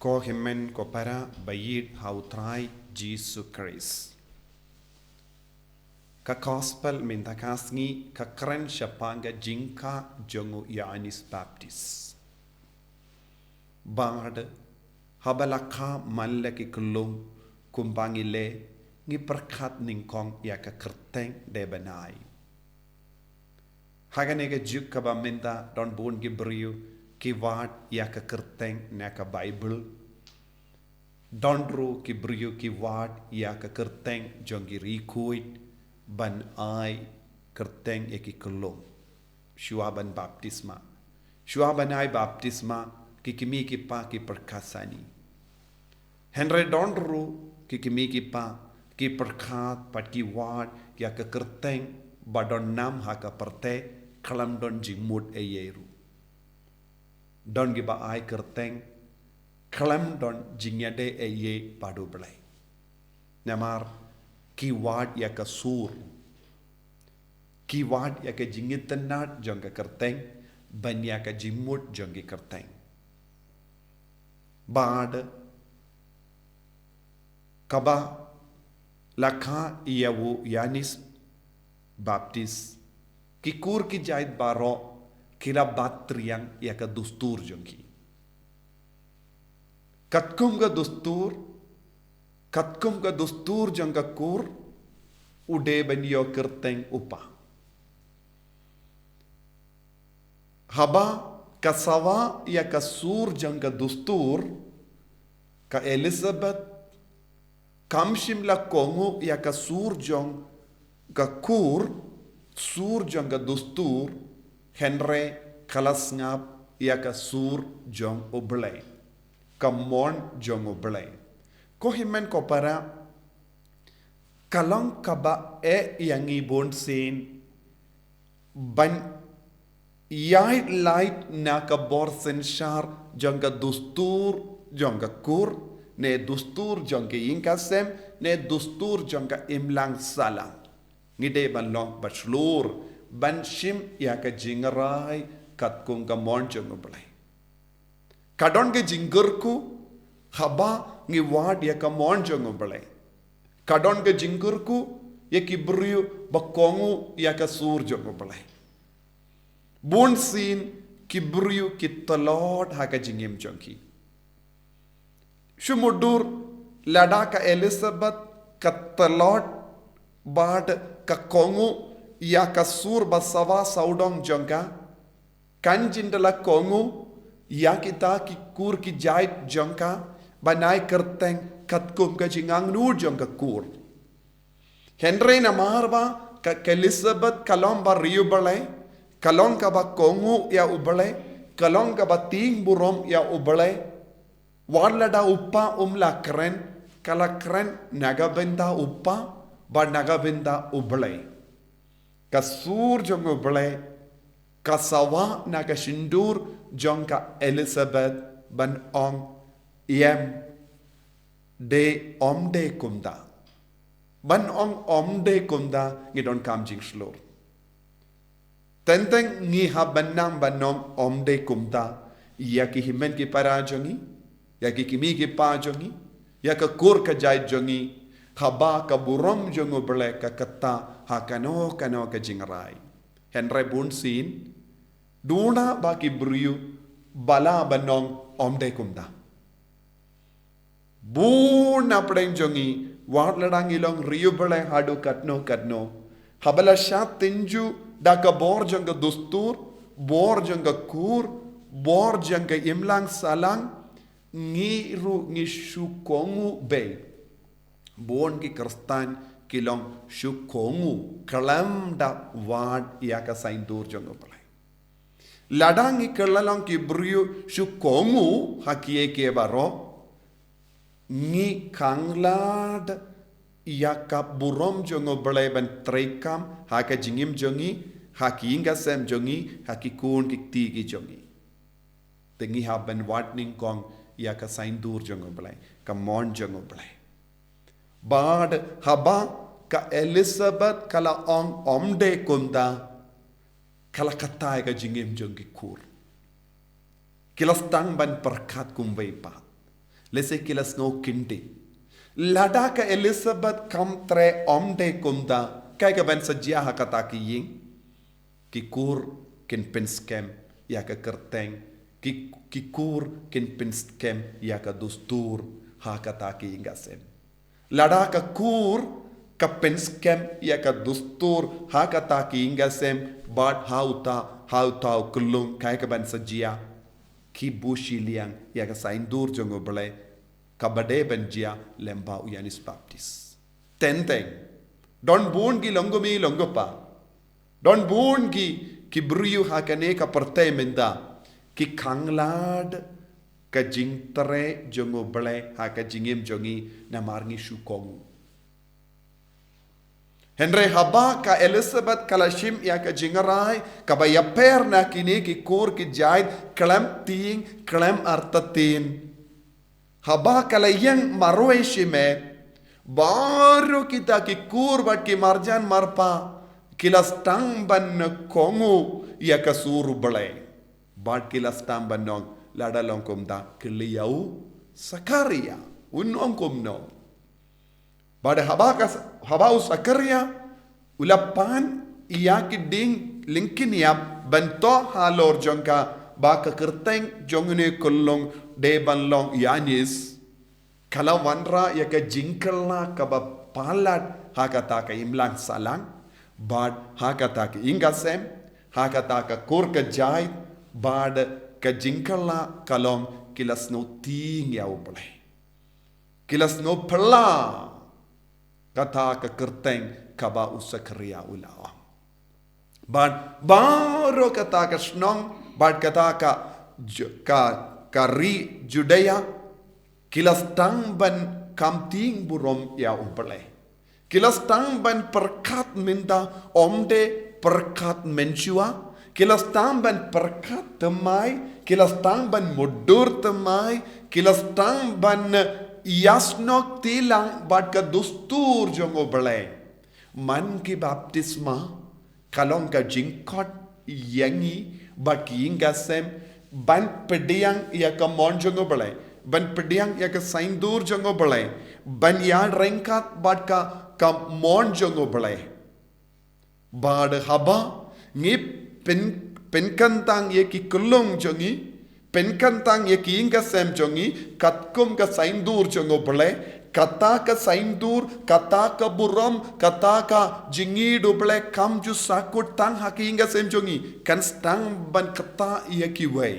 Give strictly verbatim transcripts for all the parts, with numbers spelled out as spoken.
Ko hynmen ko para ba ïeit ha u Trai Jisu Khrist. Ka gospel mynta ka sngi ka kren shaphang ka jingkha jong u Ïoannis Baptist. Bad haba la kha man la ki kyllung, kumba ngi leh, ngi pyrkhat nyngkong ïa ka kyrteng de ban ai. Ha kane ka juk kaba mynta don bun ki briew ki wad ïa ka kyrteng na ka Baibl. Don ruh ki briew ki wad ïa ka kyrteng jong ki riewkhuid ban ai kyrteng ïa ki kyllung shuwa ban baptisma. Shuwa ban ai baptisma, ki kmie ki kpa ki pyrkhat sani. Hynrei don ruh ki kmie ki kpa ki pyrkhat bad ki wad ïa ka kyrteng ba don nam ha ka pyrthei khlem don jingmut ei ei ruh. Don kiba ai kyrteng khlem don jingïadei ei ei bad U Blei. Namar ki wad ïa ka sur, ki wad ïa ka jingitynnad jong ka kyrteng ban ïa ka jingmut jong ki kyrteng. Bad kaba la kha ïa u Ïoannis Baptist, ki kur ki jait baroh ki la bat triang ïa ka dustur jong ki. Katkum ka dustur, katkum ka dustur jong ka kur, u dei ban ïoh kyrteng u pa. Haba ka sawa ïa ka sur jong ka dustur, ka Elizabeth kam shym la kohnguh ïa ka sur jong ka kur, sur jong ka dustur, hynrei ka la sngap ïa ka sur jong U Blei, ka mon jong U Blei. Ko hynmen ko para, ka long kaba eh ïa ngi bun sien ban ïaid lait na ka bor synshar jong ka dustur jong ka kur, ne dustur jong ka ïing ka sem, ne dustur jong ka imlang sahlang. Ngi dei ban long ba shlur ban shim ïa ka jingrai katkum ka mon jong U Blei. Ka don ka jingkyrkhu haba ngi wad ïa ka mon jong U Blei. Ka don ka jingkyrkhu ïa ki briew ba kohnguh ïa ka sur jong U Blei. Bun sien ki briew ki tlot ha ka jingim jong ki. Shu mutdur lada ka Elizabeth ka tlot bad ka kohnguh ïa ka sur ba sawa sawdong jong ka, kan jin da la kohnguh ïa kita ki kur ki jait jong ka ban ai kyrteng katkum ka jingangnud jong ka kur. Hynrei namar ba ka, ka Elizabeth ka long ba riewblei, ka long kaba kohnguh ïa U Blei, ka long kaba tieng burom ïa U Blei, wat lada u pa um la kren, ka la kren na ka bynta u pa bad na ka bynta U Blei. Ka sur jong U Blei ka sawa na ka shyntur jong ka Elizabeth ban ong, ïem, dei, ym dei kumta. Ban ong ym dei kumta ngi donkam jingshlur. Teng teng ngi hap ban nang ban ong ym dei kumta ïa ki hynmen ki para jong ngi, ïa ki kmie ki kpa jong ngi, ïa ka kur ka jait jong ngi, haba ka burom jong U Blei ka kata ha kano kano ka jingrai. Hynrei bun sien duna ba ki briew ba lah ban ong ym dei kumta. Bun na pdeng jong ngi, wat lada ngi long riewblei haduh katno katno, haba la shah tynjuh da ka bor jong ka dustur, bor jong ka kur, bor jong ka imlang sahlang, ngi ruh ngi shu kohnguh bei. Bun ki Khristan ki long shu kohnguh khlem da wad ïa ka saiñdur jong U Blei. Lada ngi kylla long ki briew shu kohnguh ha kiei kiei baroh, ngi khanglad ïa ka burom jong U Blei ban treikam ha ka jingim jong ngi, ha ki ïing ka sem jong ngi, ha ki khun ki kti ki jong ngi. Te ngi hap ban wad nyngkong ïa ka saiñdur jong U Blei, ka mon jong U Blei. Bad haba ka Elizabeth ka la ong ym dei kumta, ka la kata ïa ka jingim jong ki kur. Ki la sdang ban pyrkhat kumwei pat. Lehse ki la sngew kyndit. Lada ka Elizabeth kam treh ym dei kumta, kaei kaban sa jia ha kata ki ïing? Ki kur kin pynskhem ïa ka kyrteng, ki, ki kur kin pynskhem ïa ka dustur ha kata ki ïing ka sem. Lada ka kur ka pynskhem ïa ka dustur ha kata ki ïing ka sem, bad ha uta, ha uta u kyllung, kaei kaban sa jia? Ki buh shiliang ïa ka saindur jong U Blei, kaba dei ban jia lem bad u Ïoannis Baptist. Teng teng, don bun ki longkmie longkpa, don bun ki, ki briew ha kane ka pyrthei mynta ki khanglad ka jingtrei jong U Blei ha ka jingim jong ngi namar ngi shu kohnguh. Hynrei haba ka Elizabeth ka la shim ïa ka jingrai kaba ïapher na kine ki kur ki jait, khlem tieng khlem artatien, haba ka la ïeng marwei shimet, baroh kita ki kur bad ki marjan marpa ki la sdang ban kohnguh ïa ka sur U Blei. Bad ki la sdang ban ong, lada long kumta, kylli ïa u Sakaria, un ong kumno? Bad haba ka, haba u Sakaria u la pan ïa ki dieng lyngkiniap ban thoh halor jong ka ba ka kyrteng jong une u kyllung dei ban long Ïoannis, ka la wanrah ïa ka jingkylla kaba palat ha kata ka imlang sahlang, bad ha kata ka ïing ka sem, ha kata ka kur ka jait, bad ka jingkylla ka long ki la sngewtieng ïa U Blei. Ki la sngewphylla kata ka kyrteng kaba u Sakaria u la ong. Bad baroh kata ka shnong, bad kata ka Ju-, ka, ka ri Judea, ki la sdang ban kham tieng burom ïa U Blei. Ki la sdang ban pyrkhat mynta ym dei pyrkhat mynshuwa. Ki la sdang ban pyrkhat thymmai, ki la sdang ban mutdur thymmai, ki la sdang ban ïasnoh kti lang bad ka dustur jong U Blei. Man ki baptisma, ka long ka jingkhot ïa ngi bad ki ïing ka sem ban pdiang ïa ka mon jong U Blei, ban pdiang ïa ka saindur jong U Blei, ban ïa ryngkat bad ka, ka mon jong U Blei. Bad haba ngi pyn, pynkyntang ïa ki kyllung jong ngi, pynkyntang ïa ki ïing ka sem jong ngi katkum ka saindur jong U Blei, kata ka saindur, kata ka burom, kata ka jingïeit U Blei kam ju sahkut tang ha ki ïing ka sem jong ngi, kan sdang ban ktah ïa kiwei.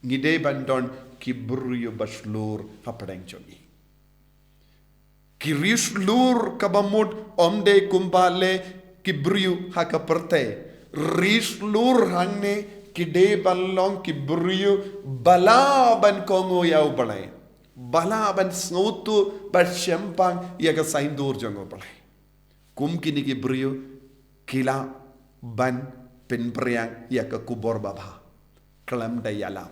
Ngi dei ban don ki briew ba shlur hapdeng jong ngi. Ki ri shlur kaba mut ym dei kumba leh ki briew ha ka pyrthei. Ri shlur hangne ki dei ban long ki briew ba lah ban kohnguh ïa U Blei, ba lah ban sngewthuh bad shemphang ïa ka saindur jong U Blei. Kum kine ki briew ki lah ban pynphriang ïa ka khubor babha khlem da ïalap.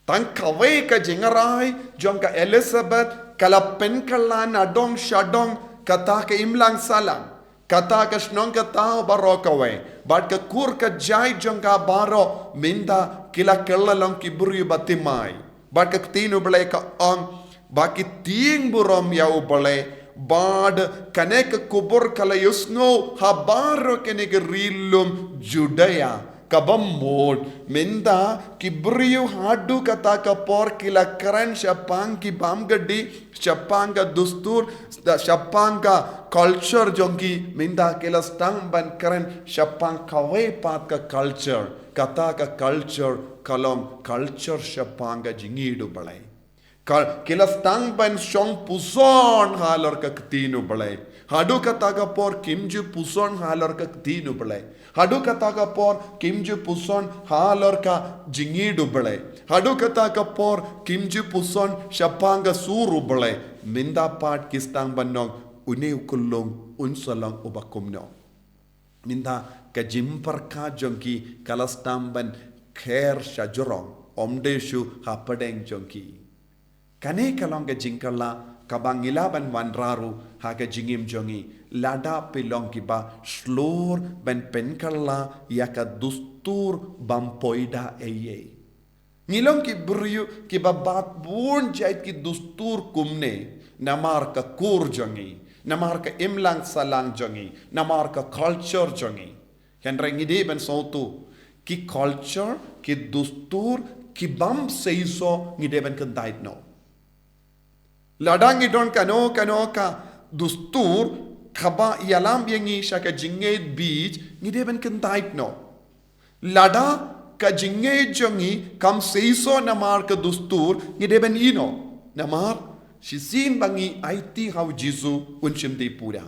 Tang kawei ka jingrai jong ka Elizabeth ka la pynkylla na dong sha dong, kata ka imlang sahlang, kata ka shnong, kata baroh kawei, bad ka kur ka jait jong ka baroh mynta ki la kylla long ki briew ba thymmai. Bad ka ktien U Blei ka ong ba ki tieng burom ïa U Blei, bad kane ka khubor ka la ïohsngew ha baroh kane ka ri lum Judea. Kaba mut mynta ki briew haduh kata ka por ki la kren shaphang ki bam ka dih, shaphang ka dustur, shaphang ka culture jong ki, mynta ki la sdang ban kren shaphang kawei pat ka culture. Kata ka culture ka long culture shaphang ka jingïeit U Blei. Ka, ki la sdang ban shong puson halor ka ktien U Blei. Haduh kata ka por kim ju puson halor ka ktien U Blei. Haduh kata ka por kim ju puson halor ka jingïeit U Blei. Haduh kata ka por kim ju puson shaphang ka sur U Blei. Mynta pat ki sdang ban ong, une u kyllung un sa long uba kumno? Mynta ka jingpyrkhat jong ki ka la sdang ban kher shajrong, ym dei shuh hapdeng jong ki. Kane ka long ka jingkylla kaba ngi lah ban wanrah ruh ha ka jingim jong ngi. Lada phi long kiba shlur ban pynkylla ïa ka dustur bym poi da ei ei. Ngi long ki briew kiba bat bun jait ki dustur kumne, namar ka kur jong ngi, namar ka imlang sahlang jong ngi, namar ka culture jong ngi. Hynrei ngi dei ban sngewthuh, ki culture, ki dustur, ki bym seisoh ngi dei ban kyntait noh. Lada ngi don kano kano ka dustur kaba ïalam ïa ngi sha ka jingngeit beit, ngi dei ban kyntait noh. Lada ka jingngeit jong ngi kam seisoh namar ka dustur, ngi dei ban ïehnoh. Namar shisien ba ngi aiti ha u Jisu, un shim dih pura.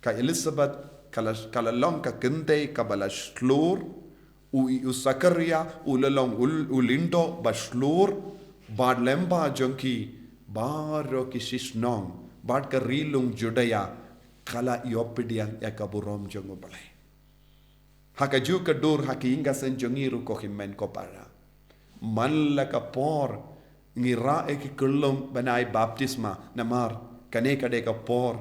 Ka Elizabeth ka la, ka la long ka kynthei kaba la shlur, u, u Sakaria u la long u, u lyngdoh ba shlur, bad lyngba jong ki baroh ki shisnong bad ka ri lum Judia ka la ïohpdiang ïa ka burom jong U Blei. Ha kajuh ka dur ha ki ïing ki sem jong ngi ruh, ko hynmen ko para, man la ka por ngi rah ïa ki khyllung ban ai baptisma, namar kane ka dei ka por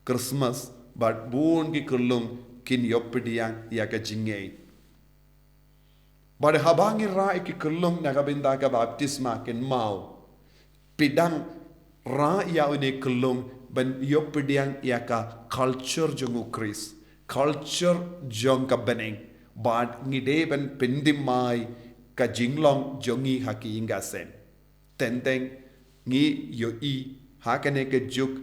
Christmas, bad bun ki khyllung kin ïohpdiang ïa ka jingngeit. Bad haba ngi rah ïa ki khyllung na ka bynta ka baptisma, kynmaw, phi dang rah ïa une u khyllung ban ïohpdiang ïa ka culture jong U Khrist, culture jong ka bneng. Bad ngi dei ban pynthymmai ka jinglong jong ngi ha ki ïing ki sem. Teng teng ngi ïohi ha kane ka juk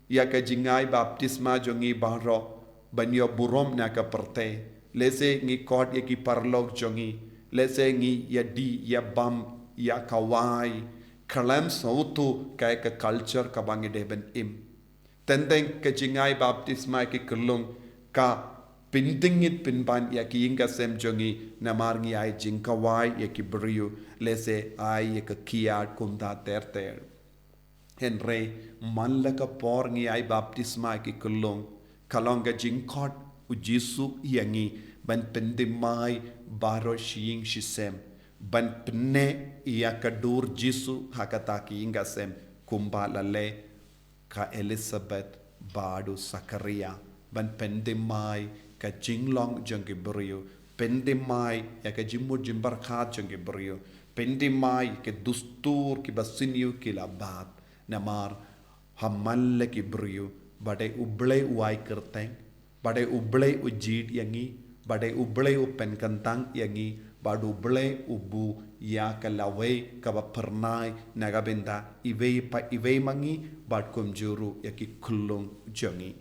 ïa ka jingai baptisma jong ngi baroh ban ïoh burom na ka pyrthei. Lehse ngi khot ïa ki paralok jong ngi, lehse ngi ïa dih ïa bam ïa ka wai, khlem sngewthuh kaei ka culture kaba ngi dei ban im. Teng teng ka jingai baptisma ïa ki khyllung ka pyntngit pynban ïa ki ïing ki sem jong ngi, namar ngi ai jingkhawai ïa ki briew, lehse ai ïa ka kiad kumta ter ter. Hynrei man la ka por ngi ai baptisma ïa ki khyllung, ka long ka jingkhot U Jisu ïa ngi ban pynthymmai baroh shi ïing shi sem, ban pynneh ïa ka dur Jisu ha kata ki ïing ki sem, kumba la leh ka Elizabeth bad u Sakaria, ban pynthymmai ka jinglong jong ki briew, pynthymmai ïa ka jingmut jingpyrkhat jong ki briew, pynthymmai ïa ki dustur kiba sniew ki la bat. Namar ha man la ki briew, ba dei U Blei u ai kyrteng, ba dei U Blei u jied ïa ngi, ba dei U Blei u pynkyntang ïa ngi, bad U Blei u buh ïa ka lawei kaba phyrnai na ka bynta iwei pa iwei ma ngi, bad kumjuh ruh ïa ki khyllung jong ngi.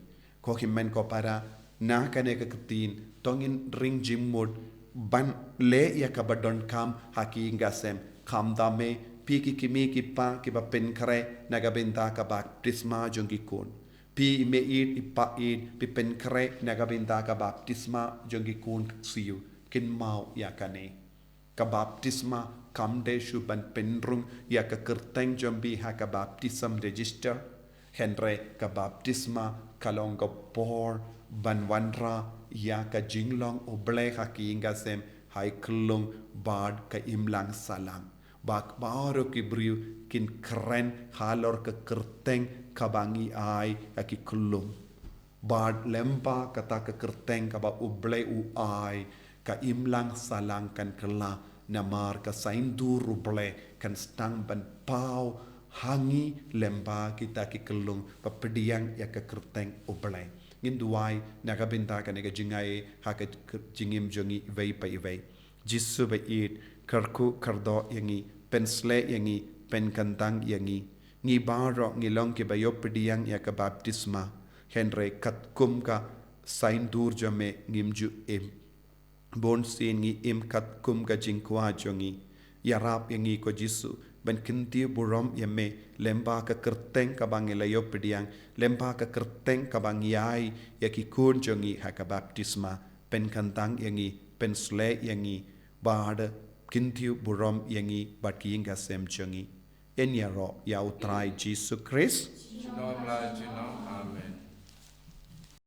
Ko hynmen ko para, na kane ka ktien, to ngin ring jingmut ban leh ïa kaba donkam ha ki ïing ki sem, khamtam eh, phi ki kmie ki kpa kiba pynkhreh na ka bynta ka baptisma jong ki khun. Phi i mei ïeit i pa ïeit, phi pynkhreh na ka bynta ka baptisma jong ki khun ksiew, kynmaw ïa kane. Ka baptisma kam dei shuh ban pynrung ïa ka kyrteng jong phi ha ka baptism register. Hynrei ka baptisma ka long ka por ban wanrah ïa ka jinglong U Blei ha ki ïing ki sem, ha ki khyllung bad ka imlang sahlang. Ba baroh ki briew kin kren halor ka kyrteng kaba ngi ai ïa ki khyllung. Bad lyngba kata ka kyrteng kaba U Blei u ai, ka imlang sahlang kan kylla, namar ka saiñdur U Blei kan sdang ban paw ha ngi lyngba kita ki khyllung ba pdiang ïa ka kyrteng U Blei. Ngin duwai na ka bynta kane ka jingai ha ka k-, jingim jong ngi iwei pa iwei. Jisu ba ïeit, kyrkhu kyrdoh ïa ngi, pynshlei ïa ngi, pynkyntang ïa ngi. Ngi baroh ngi long kiba ïoh pdiang ïa ka baptisma, hynrei katkum ka saiñdur jong me ngim ju im. Bun sien ngi im katkum ka jingkwah jong ngi. Ïarap ïa ngi ko Jisu, ban kyntiew burom ïa me, lyngba ka kyrteng kaba ngi la ïoh pdiang, lyngba ka kyrteng kaba ngi ai ïa ki khun jong ngi ha ka baptisma, pynkyntang ïa ngi, pynshlei ïa ngi, bad kyntiew burom ïa ngi bad ki ïing ki sem jong ngi. Yn ïaroh ïa U Trai Jisu Khrist. Junom la junom. Amen.